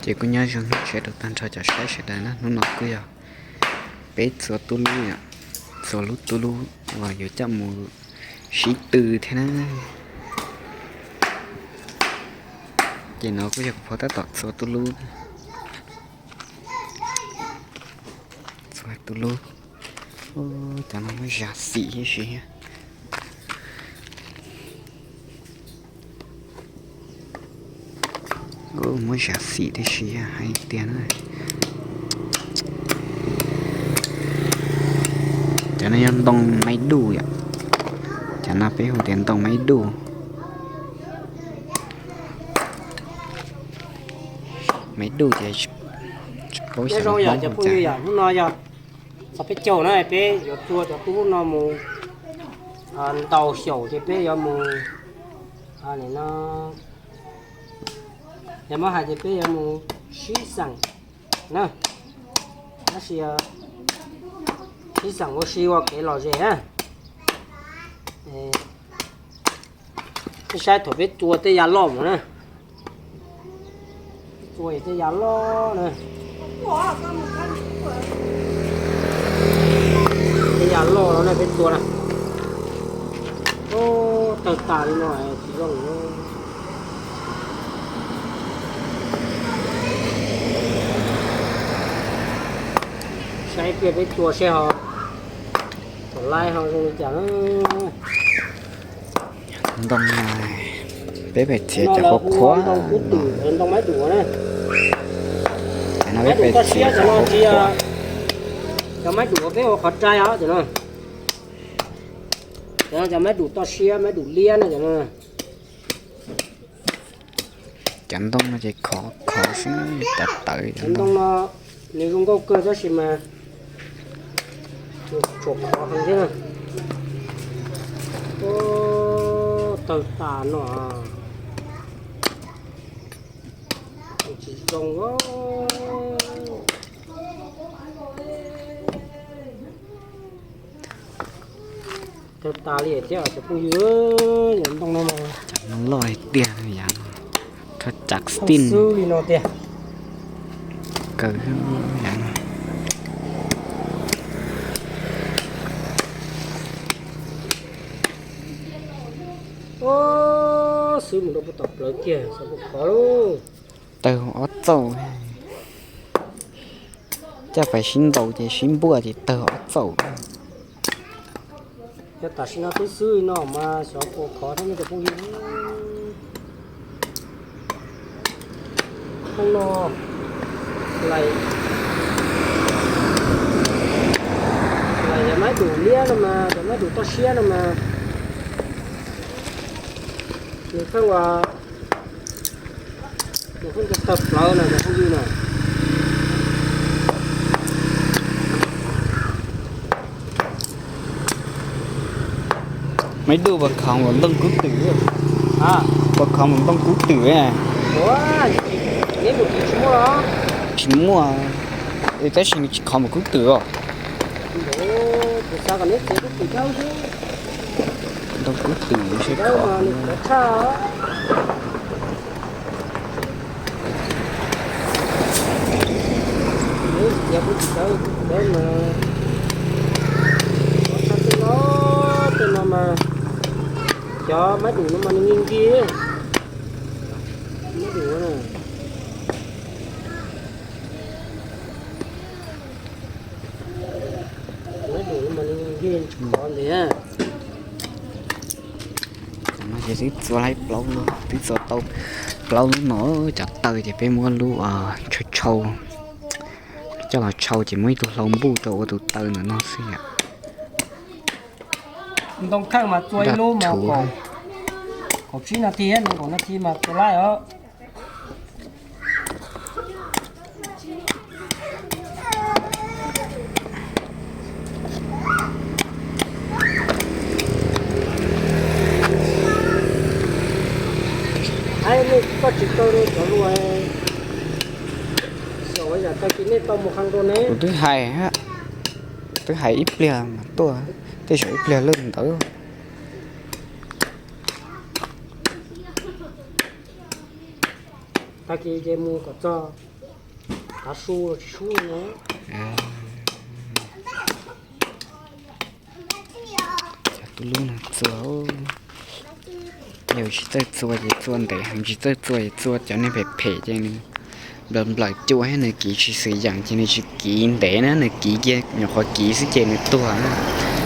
Ces kuj nyob zoo sawv daws tag nrho cov saib sawv daws na, hnub no kuj yog peb txua tub lub, txua lub tub lub uas yuav coj mus sib tw thiab na. Ces no kuj yog kuv pog tab tom txua tub lub, txua tub lub. Cov no muab zam xim tib si thiab. Muab zam xim tib si hais tiag na. Cov no yog ntoo maib duj yom. Cov no peb hu tias ntoo maib duj. Maib duj ces tsis paub xyov zoo yom, cov phooj ywg yom, hnub no yog txog peb caug na, peb yuav txua cov tub no mus ntaus xyaum ces peb yuav mus, no, yog muab hais ces peb yuav mus sib xeem na, tab sis sib xeem ua si ua kev lom zem na. Peb saib thaum peb txua tej yav loj mus na. Txua tej yav loj na. Tej yav loj no na peb txua na. Tawg tas li no tsis zoo. Saib pliag peb txua seb ho, thaum laib ho zoo li cas na. Ntoo no peb pem txiav cov qhuav qhuav, ntoo maib duj na. Cov no peb pem txiav cov qhuav qhuav. Cov maib duj peb ua qhov rai os cov no. Cov no cov maib duj toj siab, maib duj liab na cov no. Cov ntoo no ces khov khov xwb, tawv tawv. Cov ntoo no nws zoo nkauj kawg tab sis mas nws tshuav khov heev thiab. Tawg tas no tsis zoo. Tawg tas li thiab cov phooj ywg, cov ntoo no mas loj tiag, yav no rho tsav xwb li no tiag. Kawg yav no. Xwb mus rau puag tom plawv kiag xyov puas khov lauj. Tawg ob txaum. Coj pais sib ntaus ces sib npuaj ces tawg ob txaum. Yog tam sim no twb xwb li no mas xyov puas khov thiab nej cov phooj ywg. Hnub no lais, lais cov maib duj liab no mas, cov maib duj toj siab no mas nws pheej ua, nws pheej tawg plawv na cov phooj ywg na. Maib duj puas khov npaum ntoo kub twm? Puas khov npaum ntoo kub twm? Tsis muaj, tab sis nws tsis khov npaum kub twm os. Ntoo kub twm seb khov. Tej no mas, tej no mas, cov maib duj no mas nws nkig nkig. Maib duj na, maib duj no mas nws nkig tsis khov ntev. Ces twb txua laib plaub lub, twb txua tau plaub lub no, cov taw ces peb muab lub tshau tshau, coj los tshau ces muab ib tug hlau npuj rau ua tus taw ntawm no xwb yom. Ntoo kheej mas txua ib lub mas kaum tsib nas this, nees nkaum nas this mas txua laib os. Aib, nej koj tsis kaw li cov luag, xyov ua yam tag kis nej tau mus qee rau ne. Kuv twb hais, twb hais ib pliag mas tuaj, tej zaum ib pliag lawm ntawd. Tag kis ces mus kom txog. Cov tub lub no txua, yog tsis txawj txua ces txua ntev heev, tsis txawj txua ces txua cov neeg phem phem ces nws nplawm nplawm cua thiab nws kiv tsis xwm yeem ces nws tsis kiv ntev na, nws kiv kiag nyuam qhuav kiv xwb ces nws tuag.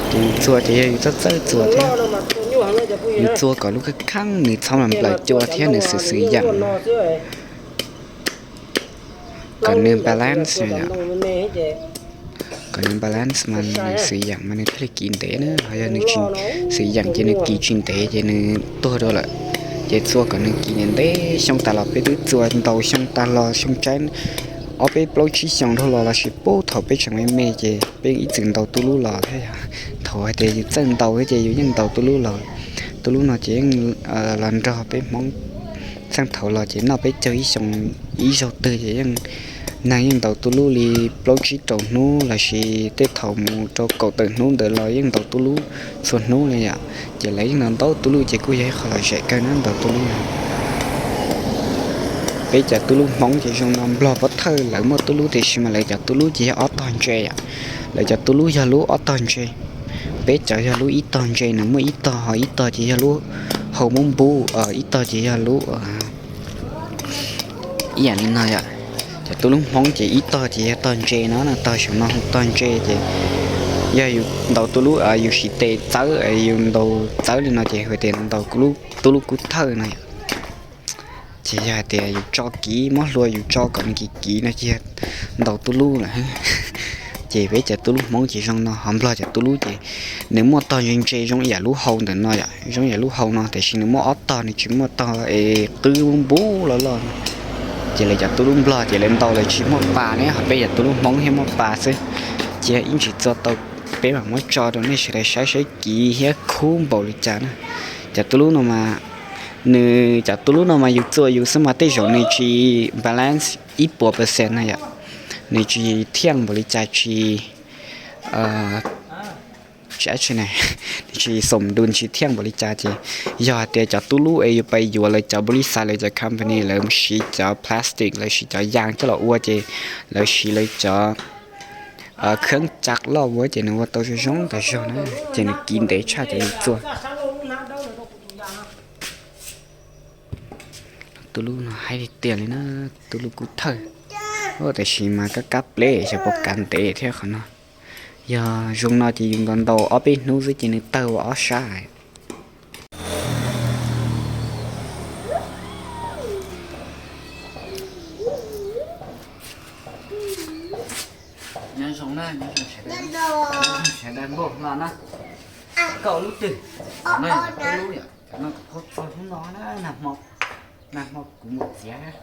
Ces yus txua ces yog yus txawj txawj txua thiab, yus txua kom lub kheej kheej, nws txhob nplawm cua thiab nws xwm xwm yeem. Kom nws balance, kom nws balance mas nws xwm yeem mas nws thiaj li kiv ntev na, ho yog nws tsis xwm yeem ces nws kiv tsis ntev ces nws tuag dua lawm. Ces txua kom nws kiv ntev ntev, xyoo tas los peb twb txua ntau xyoo tas los, xyoo tshiab, ob peb plaub tsib xyoos dhau los lossis puag thaum peb tseem me me ces peb ib txwm ntaus tub lub los thiab yog. Thaum hais tias yus txawj ntaus ces yus yeej ntaus tub lub los. Tub lub no ces yeej los nrog peb Hmoob txheej thaum los ces noj peb caug ib xyoos ib zaug twg ces yeej, neeg yeej ntaus tub lub li plaub tsib rau hnub lossis tej thaum mus rau kaum tawm hnub ntawd los yeej ntaus tub lub txhua hnub li yom. Ces lawv yeej ntaus ntau tub lub ces kuj yog ib qho lom zem kawg na ntaus tub lub no. Peb cov tub lub Hmoob ces zoo no, Nplog pov thawj lawv muaj tub lub tiam sis mas lawv cov tub lub ces yog ob tog ntse yom. Lawv cov tub lub yog lub ob tog ntse. Peb cov yog lub ib tog ntse, nws muaj ib tog ho ib tog ces yog lub hau muab npub, ib tog ces yog lub ib yam li no yom. Cov tub lub Hmoob ces ib tog ces yog tog ntse no, tog saum no hu tog ntse ces yog yus ntaus tub lub, yus siv tes txawb, yus ntaus txawb li no ces hu tias ntaus tub lub kub thawj no yom. Ces yog hais tias yus tso kiv, muab hlua yus tso kom nws kiv kiv no ces yog ntaus tub lub lawm. Ces peb cov tub lub Hmoob ces zoo no, ho Nplog cov tub lub ces nws muaj tog ntse ntse zoo ib yam lub hau ntawm no yom, zoo ib yam lub hau no tiam sis nws muaj ob tog, nws tsis muaj tog es qwb npub loj loj no. Ces lawv cov tub lub Nplog ces lawv ntaus lawv tsis muaj pas ne, ho peb cov tub lub Hmoob thiaj muaj pas xwb. Ces ib ntsis txua tau peb mam muab tso rau nej sawv daws saib saib kiv thiab khub npaum li cas na. Cov tub lub no mas, nws cov tub lub no mas yus txua yus xwb mas tej zaum nws tsis balance ib puas percent na yom. Nws tsis thiaj npaum li cas, tsis, tsis, nws tsis xom du, tsis thiaj npaum li cas ces yog hais tias cov tub lub es yus pais yuav lawv cov npaum li xav lawv cov company lawv siv cov plastic lawv siv cov yas coj los ua ces lawv siv lawv cov kheeb caj loj ua ces nws ua tau zoo zoo tas zog na, ces nws kiv ntev tshaj cov yus txua. Tub lub no haib tiag tiag li na, tub lub kub thawj. Tiam sis mas kab kab pleb xyov puas kav ntev thiab qhov no. Yog zoo no ces yus ntaus ntaus ob peb hnub xwb ces nws tawg ua ob sab. Nyob zoo na, nyob zoo sawv daws, nyob zoo sawv daws npaum no na. Kaum lub twg? Cov no yog cov tub lub yom, cov no kuv qhuav txua hnub no na, nag hmo, nag hmo kuv mus txiav,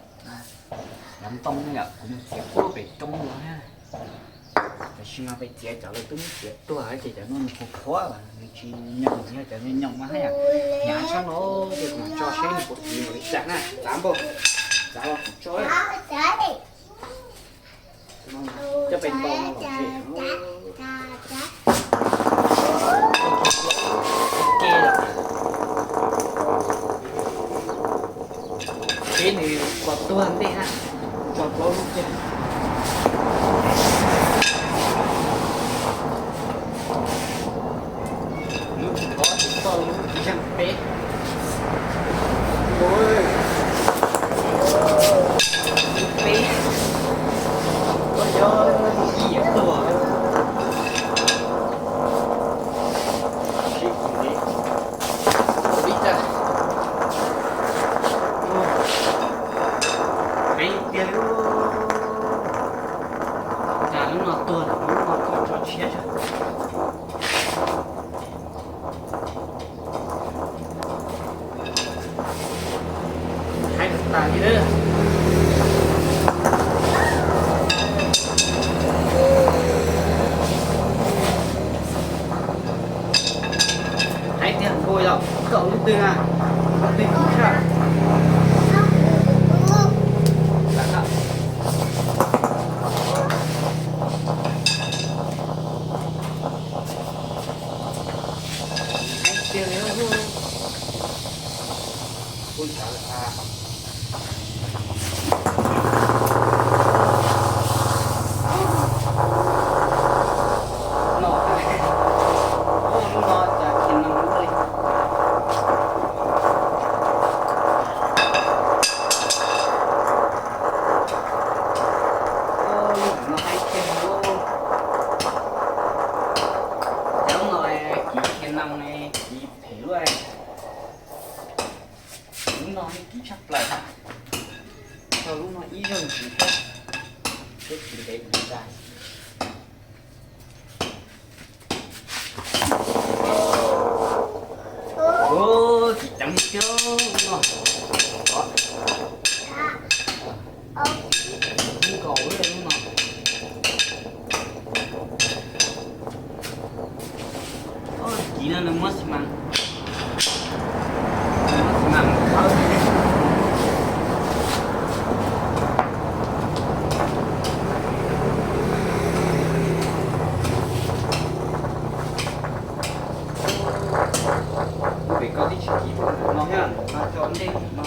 cov ntoo no yom, kuv mus txiav puag pem roob los na. Tam sim no pem txiav cov lawv twb muab txiav tuag ces cov no nws qhuav qhuav, nws tsis nyoos, yog cov nyoos nyoos mas thiab yom. Hnyav tshaj no ces kuv tso seb nws puas kiv npaum li cas na, txav npaum, txav los kuv tso. Coj pem npau no los tsev. Peb nws pom tuag ntej na, tso plaub lub kiag. Lub tsis pom tsis txoj lub zeeg peb. Lub peb. Koj nyob ib yam tuag. Sib kis li. Ua li cas? Peb tiag li. Cas lub no tuag lawm, lub no koj tso tshiab tso. Haib tas li lawm. Haib tiag nkaus yom, kaum lub twg na, lub twg kub tshaj. Ib zaug tsis thiab, peb tsis ntev tsis tsa. Tsis ceev li thiab no. Nkaus lub no. Kiv no nws muab xi mas, nws muab xi mas thawb. Lub pem koj twb tsis kiv no thiab, no cov ntej no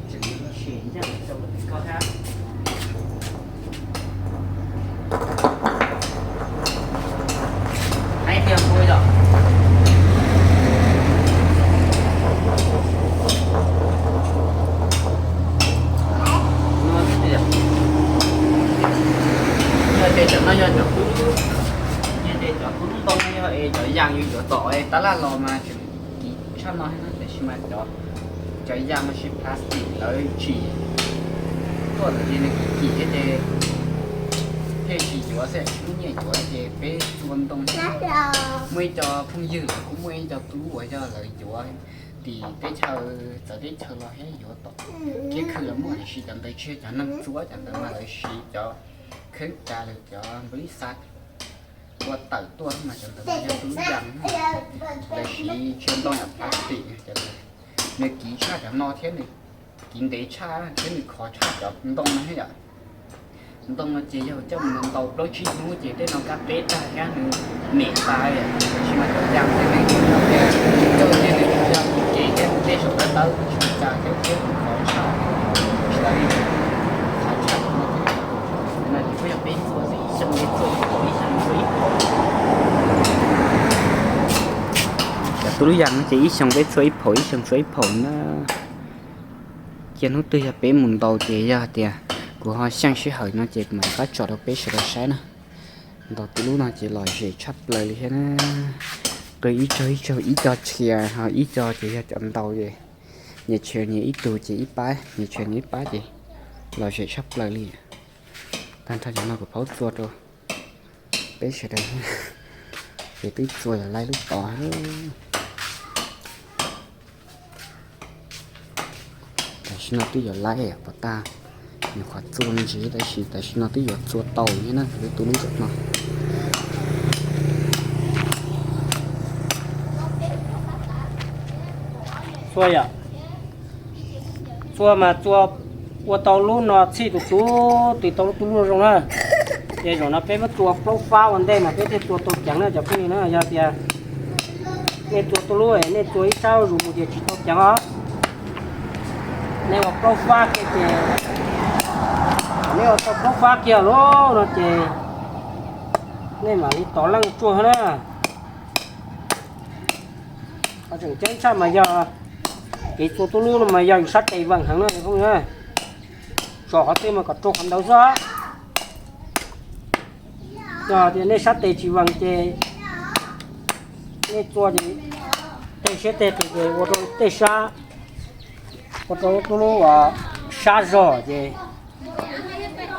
tseem sim ncaj rau lub pem koj thiab. Hais tias npua yom. Yog ces cov no yog cov kub, yog ces cov kub ntoo no yog es cov yas yus yuav tom tab laj los mas tseem kiv tshaj no thiab na, tiam sis mas cov, cov yas mas tsis plastic lawv tsim tuaj lawm ces nws kim thiab ces thiaj tsis yuav xwb, tsis muaj nyiaj yuav ces peb txua ntoo. Muaj ib co phooj ywg lawv kuj muaj ib co tub uas yog lawv yuav tim teb chaws, txawv teb chaws los thiab yuav tom kiab khw los muaj, tiam sis cov ntawd tsis yog cov neeg txua, cov ntawd mas lawv siv cov kheeb kav los cov nplis xav ua tawm tuaj mas cov ntawd mas yog tub yas, lawv siv tsis ntoo yam plastic cov ntawd. Nws kiv tshaj cov no thiab nws kiv ntev tshaj thiab nws khov tshaj cov ntoo no thiab yom. Ntoo no ces yog coj mus ntaus plaub tsib hnub ces tej no kab peb tag thiab nws nem tas, tiam sis mas cov yas thiab nws coj thiab nws yog tus ces thiab nws tej saum tab tawb tsis tas thiab thiab nws khov tshaj, tsis tas li khov tshaj no thiab. No ces kuj yog peb txua xwb, ib xyoo peb txua ib phaum, ib xyoo txua ib phaum. Cov tub lub yas no ces ib xyoo peb txua ib phaum, ib xyoo txua ib phaum na. Cia hnub twg yog peb mus ntaus ces yog tias kuv ho xyeej sij hawm no ces kuv mam rov qab tso rau peb sawv daws saib na. Ntaus tub lub no ces lom zem tshaj plaws li thiab na. Qw ib tsaug ib tsaug, ib co tshiav ho ib co ces yog cov ntaus ces nyias tshiav nyias ib tug ces ib pab, nyias tshiav nyias ib pab ces lom zem tshaj plaws li. Tag nrho cov no kuv phaub txua rau peb sawv daws, ces twb txua yog laib lub tod. Tam sim no twb yuav laib pov tag, nyuam qhuav txua me ntsis tab sis tam sim no twb yuav txua tau thiab na, lub tub lub zom no. Txua yom, txua mas txua ua tau lub no txhij tus tub, tis tau lub tub lub zoo na. Ces zaum no peb muab txua plaub fab ua ntej mas peb thiaj txua tau ceev na cov phooj ywg na. Yog tias nej txua tub lub, nej txua ib sab zus mus ces tsis tau ceev os. Nej ua plaub fab kiag ces, nej ua tau plaub fab kiag lawm no ces nej mam li tov leej tsuag na. Qhov tseem ceeb tshaj mas yog kev txua tub lub no mas yog yus sab tes veem heev na, tso qhov twg mas kom rau qhov ntawd xwb. Yog tias nej sab tes tsis veem ces nej txua ces tej siab tej qis ces ua rau tej sab, ua rau tub lub sab zog ces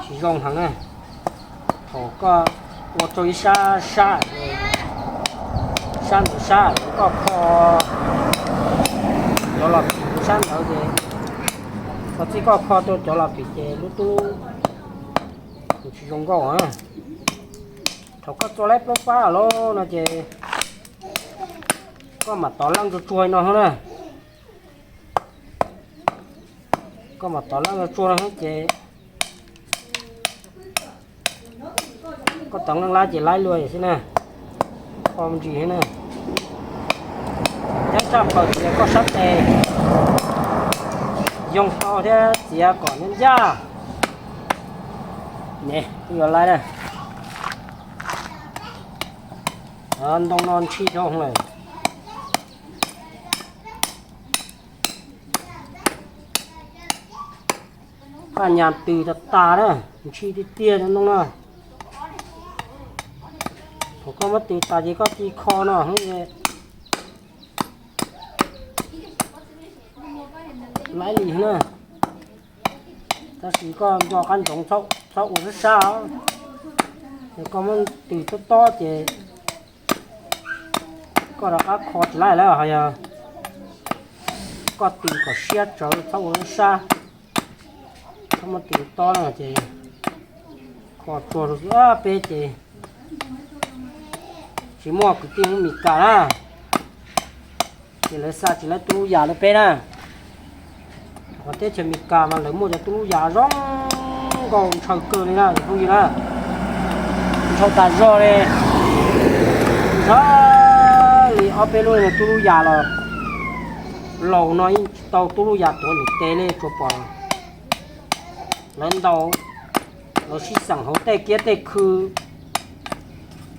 tsis zoo heev na. Thaum koj ua rau ib sab sab, sab ntawd sab koj kho cov los phim sab ntawd ces, thaum txij koj kho rau cov los phim ces lub tub lub tsis zoo nkauj. Thaum koj txua laib plaub fab lawm no ces koj mam tov leej tsuag tsuag no na. Koj mam tov leej tsuag no ces koj tov leej lab ces laib luag xwb na. Kho me ntsis xwb na. Ceeb tshaj plaws tias koj sab tes yoo tau thiab txiav kom ncaj ncaj. Ne, twb yuav laib na. Ntoo no ntshis dhau lawm. Koj nyas tws tas tas na, ntshis tiag tiag ntoo no. Thaum koj muab tws tas ces koj ci kho no, laib li na. Tab sis koj nco qab ntsoov txhob ua sab sab, ces koj muab tis tob tob ces koj rov qab kho tsis laij lawm. Ho yog koj tis kom siab tsawv txhob ua sab sab, txhob muab tis tob na ces kho tsuag rau xwb. Peb ces tsis muaj kwv tij Meskas na, ces lawv xa tsis laib tub lub yas rau peb na. Hos teb chaws Meskas mas lawv muaj cov tub lub yas zoo nkauj ntshaw kawg li na cov phooj ywg na. Ntshaw tas zog li, ntshaw li ob peb lub tub lub yas los laus no yeej tsis tau tub lub yas tuav nws tes li tsuas pom lawv ntaus, lawv sib xeem hauv tej kiab tej khw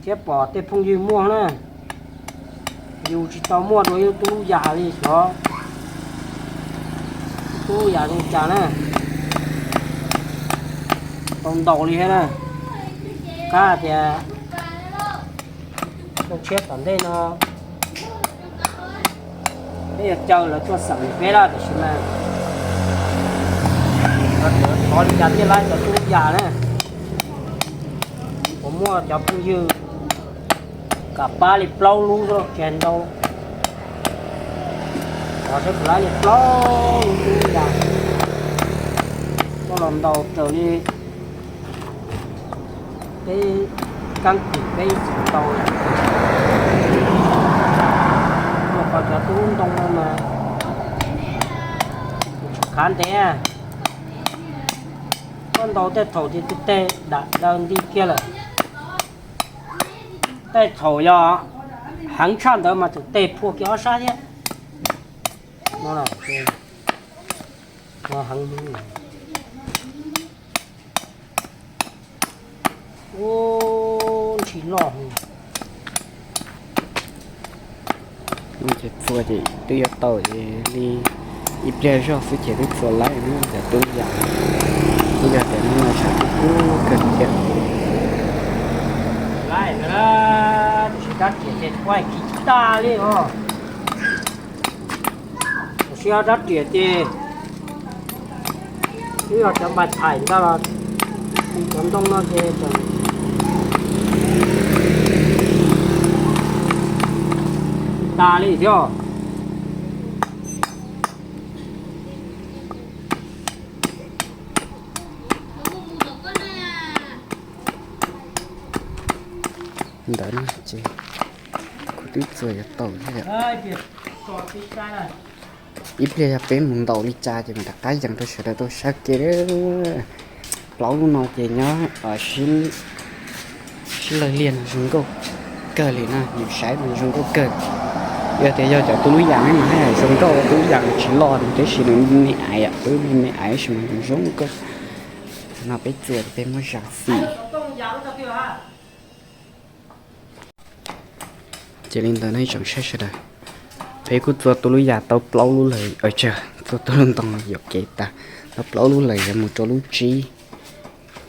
thiab pom tej phooj ywg muaj na. Yus tsis tau muaj dua ib tub lub yas li xyov tub lub yas zoo cas na, tau ntaus li thiab na. Qab tias xyoo tshiab tom ntej no peb yuav caw lawv tuaj xeem peb lawm tiam sis mas thov li cas thiaj laib cov tub lub yas na. Kuv muaj cov phooj ywg kam pab li plaub lub xwb tsis ntau. Thov saib puas laib li plaub lub tub lub yas coj los ntaus raws li peb keeb kwm peb ib txwm ntaus. Rau qhov cov tub ntoo no mas tsis khav ntev, koj ntaus tej thaum ces tej tej dam daws nti kiag lawm. Tej thaum yog heev tshaj ntawd mas tseem tes phua kiag ob sab thiab. No, heev, ub, ntshis loj. Ces txua ces twb yuav tau li ib pliag zog xwb ces twb txua laib no, cov tub yas, twb yog tias hnub no sab twb kub kawg thiab. Laib, tsis rab riam ces kuaj kiv tag li os. Tam sim no rab riam ces twb yog cov npais thaim ntag los cov ntoo no ces tseem tas li thiab. Ntawd no ces kuv twb txua yuav tau thiab. Ib pliag yog peb mus ntaus li cas ces mam rov qab yees rau sawv daws tau saib ua ke. Plaub lub no ces nyob sib lawg liag no zoo nkauj kawg li na, yus saib mas zoo nkauj kawg. Yog tias yog cov tub lub yas ne mas haj yam zoo nkauj, tub lub yas tsis loj no tab sis nws me aiv, tub me aiv tab sis mas nws zoo nkauj. Qhov no peb txua ces peb muab zam xim. Ces li ntawd nej tsoom saib sawv daws, peb kuj txua tub lub yas tau plaub lub lawm, txua tub lub ntoo yuam kev tas, tau plaub lub lawm yuav mus rau lub tsib.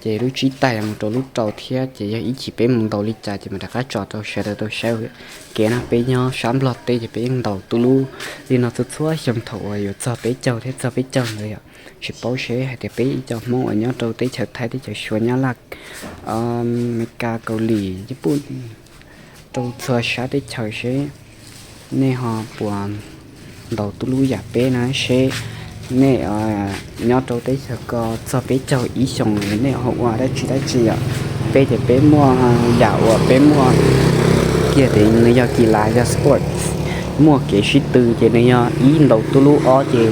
Ces lub tsib tag yuav mus rau lub rau thiab, ces yog ib chim peb mus ntaus li cas ces mam rov qab tso rau sawv daws tau saib ua ke na. Peb nyob sab Nplog teb ces peb yeej ntaus tub lub li no txhua txhua xyoo thaum uas yuav txog peb caug thiab txog peb caug ntawd yom. Tsis paub seb hais tias peb ib co Hmoob uas nyob rau teb chaws Thaib, teb chaws Suav, Nyab Laj, Meskas, Kaus Lim, Yiv Pum, rau txhua sab teb chaws seb nej ho puas ntaus tub lub yam peb na, seb nej nyob rau teb chaws ko txog peb caug ib xyoos nej ho ua dab tsi dab tsi yom. Peb ces peb muaj yam uas peb muaj kiag ces nws yog kis las, yog sports, muaj kev sib tw ces nws yog ib ntaus tub lub, ob ces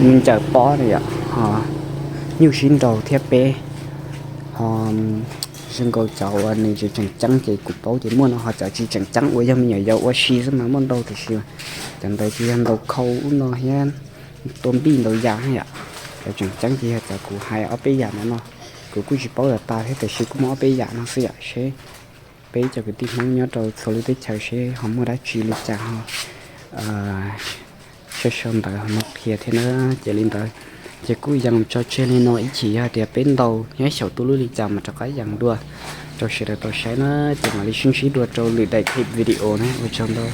mus ncaws pob na yom, ho nyuj sib nraus thiab peb ho zoo nkaus cov uas nws tseem tseem ceeb ces kuv paub ces muaj no, ho cov tsis tseem ceeb uas yog me nyuam yaus ua si xwb mas muaj ntau tiam sis cov ntawd ces yog ntaus khau ub no thiab tua npij ntaus yas yom. Cov tseem ceeb ces yog cov kuv hais ob peb yam no no, kuv kuj tsis paub tas tas thiab tiam sis kuj muaj ob peb yam no xwb yom. Seb peb cov kwv tij Hmoob nyob rau txhua lub teb chaws seb ho muaj dab tsi li cas ho sau sau ntawv ho muab qhia thiab na. Ces li ntawd ces kuj yees tso tseg li no, ib chim yog tias peb ntaus nyob xyaum tub lub li cas mas rov qab yees dua rau sawv daws tau saib na. Ces mam li sib ntsib dua rau lwm daim clip video na, ua tsaug ntau.